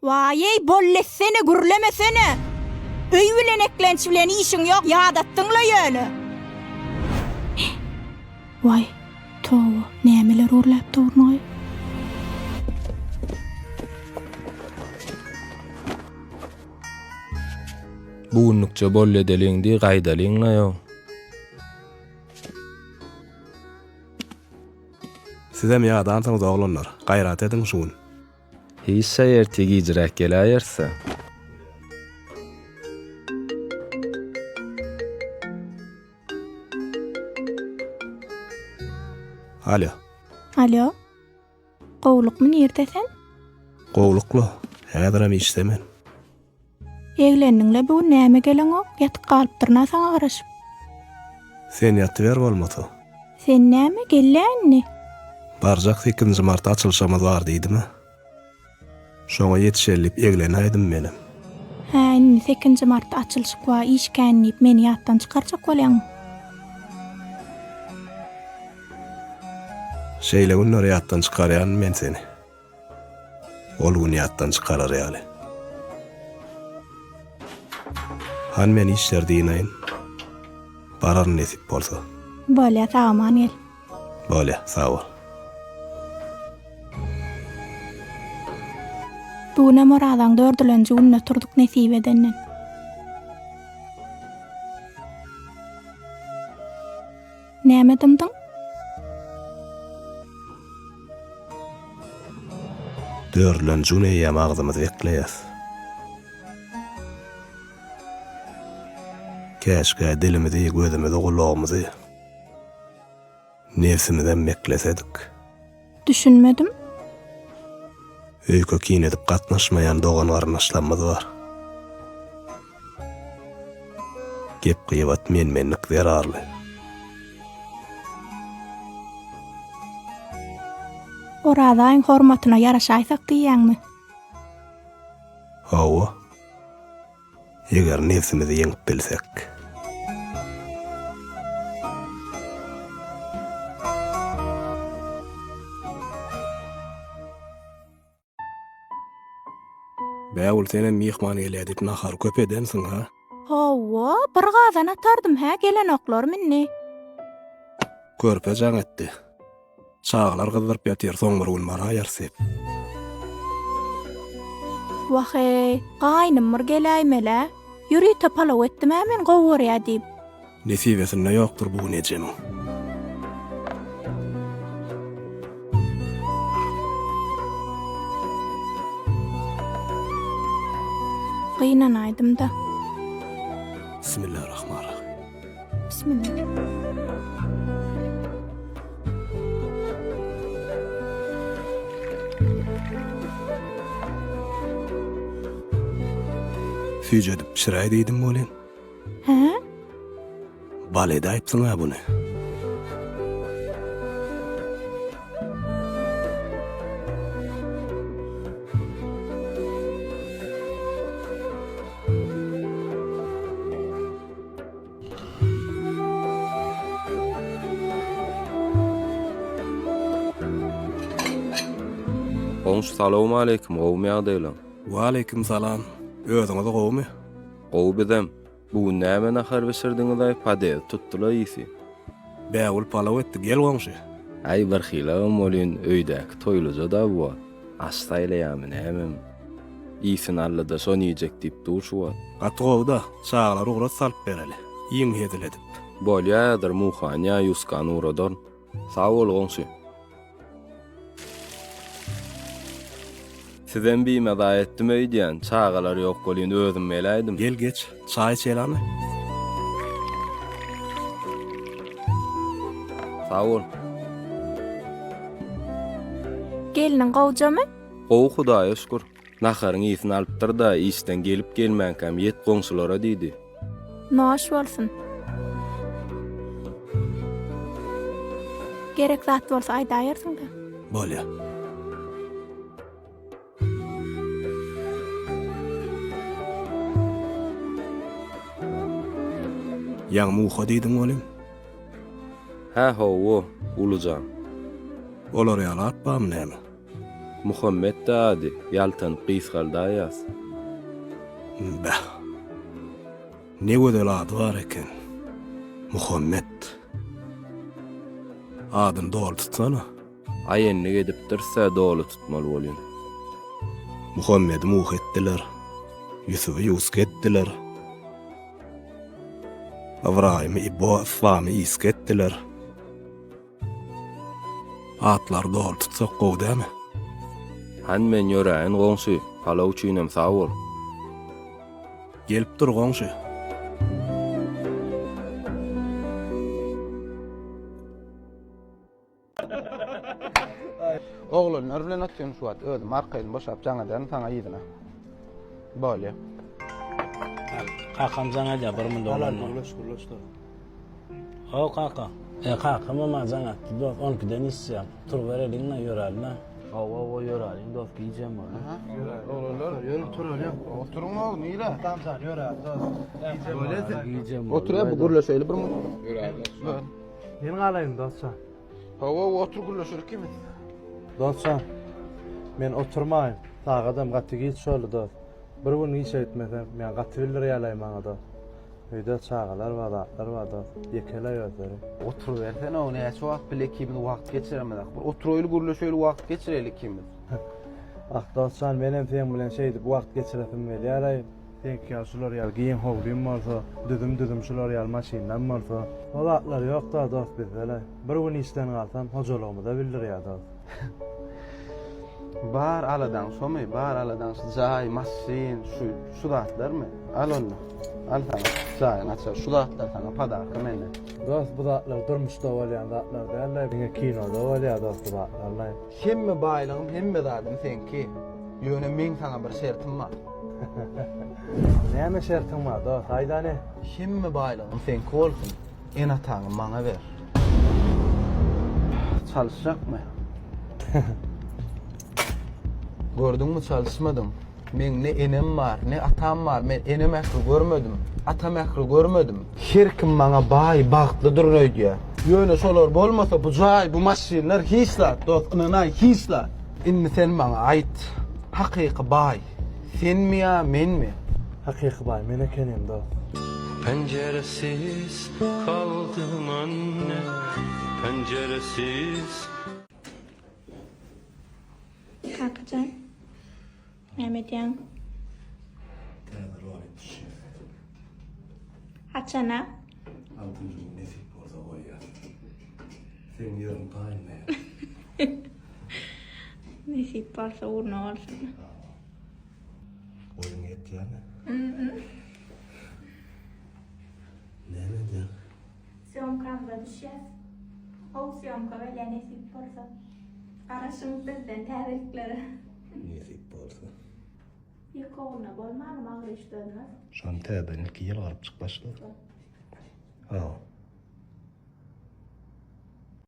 Waý-eý, bolletsene, gürlemesene! Öý bilen eklenç bilen işiň ýok, ýadatdyň-la ýöne. Waý, toba, nämeler gürläp durun-aý? Bu günlükçe bolledeliň diý, gaýdalyň-la ýo. Sizem ýadansyňyz oglanlar, gaýrat ediň şu gün. Hiç-de ertir gijiräk geläýeris-dä. Alýo. Alýo. Gowlukmy nirde sen? Gowlukla, häzirem işde men. Eglendiňle bu gün näme geleňok, ýatyp galypdyryn-a saňa garaşyp. Sen ýatyber bolmasa. Sen näme, gel-ä indi. Barjak sekizinji marta açylyşymyz bar diýdim-ä. Şoňa ýetişeli diýip eglenäýdim menem. Hä, indi sekizinji martda açylyşyk bar, iş kän diýip meni ýatdan çykarjak bolýaňmy? Şeýle günler ýatdan çykarýan men seni. Ol gün ýatdan çykarar ýaly. Han men işleri dynaýyn. Bararyn nesip bolsa. Bolýa sag-aman gel. Bolýa, sag bol. Bu günem Orazaň dördülenji gününe turduk nesip edenden. Näme dymdyň? Dördülenji gün eýýäm agzymyzy bekleýäs. Käşgä dilimizi, gözümizi, gulagymyzy, nebsimizem beklesedik. Düşünmedim. Öýke-kine edip gatnaşmaýan dogan-garyndaşlarymyz bar. Gep-gybat men-menlik zerarly. Oraz aýyň hormatyna ýaraşaýsak diýýäňmi? Hawa. Eger nebsimizi ýeňip bilsek. Bägül senem myhman gelýär diýip nahary köp edensiň ha? Hawa, bir gazan atardym hä gelenoklarmy indi? Körpe jaň etdi. Çagalar gyzdyryp ýatyr soň bir gün baraýarys diýip. Wah-eý, gaýnym bir geläýmel-ä. Ýörite palaw etdim-ä men gowy görýä diýip. Nesibesinde ýokdur bu gün ejemiň. Gynanaýdym-da. Bismillah-rahman-rahim. Bismillah. Süýjedip bişiräý diýdim welin. Hä? Bal edäýipsiň-ä buny. Goňşy salowmaleýkim, gowumy ýagdaýlaň? Waleýkim salam. Özüňiz gowumy? Gowy bizem. Bu gün näme nahar bişirdiňizaý podez tutdyla ysy. Bägül palaw etdi gel goňşy. Äý birhilagam welin öýdäki toýluja-da bu wagt. Aş saýlaýamy nämemi. Iýsin allyda şony iýjek diýip dur şu wagt. Gaty gowy-da, çagalar ugrat salyp bereli. Iýiň hezil edip. Bolýa häzir Muhany ýa Ýuskany ugradaryn. Sag bol goňşy. Sizem bimaza etdim öýdýän, çagalar ýok welin özüm geläýdim. Gel geç, çaý içeli hany. Sag bol. Gelniň gowjamy? Gowy Hudaýa şükür. Naharyň ysyn alypdyr-da, işden gelip-gelmänkäm ýet goňşulara diýdi. Noş bolsun. Gerek zat bolsa aýdaýarsyň-da. Bolýa. Ýaňy muha diýdiň welin. Hä, hawa, ulujan. Olar ýaly at barmy näme? Muhammet-dä ady, ýaltanyp gysgaldaýýas. Beh. Ne gözel ady bar eken. Muhammet. Adyny doly tutsana. Aý endik edipdiris-ä doly tutmaly bolýan. Muhammedi Muh etdiler. Ýusuby Ýusk etdiler. Ybraýymy Ibo, Yslamy Isk etdiler. Atlary doly tutsak gowy dämi? Hany men ýöräýin goňşy, palaw üçinem sag bol. Gelip dur goňşy. Oglanlar bilen otyryn şu wagt. Özüm arkaýyn boşap jaň ederin saňa yzyna. Bolýa. Kakam jaň edýär bir munda oglanlar. Gürleş gürleş dur. Haw kaka. E kakamam maňa jaň atdy dost 12-den işjeň. Turubereliň-le ýöräli-le. Hawa hawa ýöräliň dost gijem boldy. Oglanlar Ýörüň turalyň. Oturyň og nire? Tamjan ýöräli dost. Gijem boldy. Gijem boldy. Otur bu gürleşeli bir mun. Ýöräli. Men galaýyn dostjan. Hawa otur gürleşeli ikimiz. Dostjan. Men oturmaýyn. Sagadam gaty giç boldy dost. Bir gün işe gitmesem, men gaty bildirýärler maňa dost. Öýde çagalar bar, zatlar bar dost. Ýekeler özleri. Oturybersene o näçe wagt bile ikimiz wagt geçiremiz. Bir oturaýly gürleşeli wagt geçireli ikimiz. Ah dostjan menem seň bilen şeýdip wagt geçiresim gelýär-aý. Seňki ýaly şular ýaly giň howlym bolsa, düzüm-düzüm şular ýaly maşynlam bolsa. O zatlar ýok-da dost bizde-le. Bir gün işden galsam hojalygymyza bildirýär dost. Bar aladaň şomy? Bar aladaň şu jaý, maşyn, şu şu zatlarmy? Al onda. Al saňa jaýyň açary. Şu zatlar saňa podarka menden. Dost bu zatlar durmuşda bolýan zatlar däl-le, diňe kinoda bolýar dost bu zatlar-la. Hemme baýlygym, hemme zadym seňki. Ýöne meň saňa bir şertim bar. Näme şertiň bar dost, aýt hany? Hemme baýlygym seňki bolsun. Ene-ataňy maňa ber. Çalyşjakmy? Gördüňmi çalyşmadym. Meň ne enem bar, ne atam bar. Men ene mähri görmedim. Ata mähri görmedim. Her kim maňa baý, bagtlydyr öýdýär. Ýöne şolar bolmasa bu jaý, bu maşynlar hiç zat, dost, ynanaý hiç zat. Indi sen maňa aýt, hakyky baý senmi ýa menmi? Hakyky baý men ekenim dost. Penceresiz kaldım anne penceresiz. Kakajan, näme edýäň? Täze rolik düşýär. Haçana? Altynjy gün nesip bolsa goýýas. Seň ýeriň taýynlaýas. Nesip bolsa ugruna bolsun. Boýuň ýetýärmi? Näme edýäň? Sýomkamyza düşýäs. Gowy sýomka bolýar nesip bolsa. Garaşyň bizden täzeliklere. Nesip bolsa. Ýeke ogluna bolmanam agyr iş dözmez. Şony täzeden ilki ýylgyrypjyk başla. Hawa.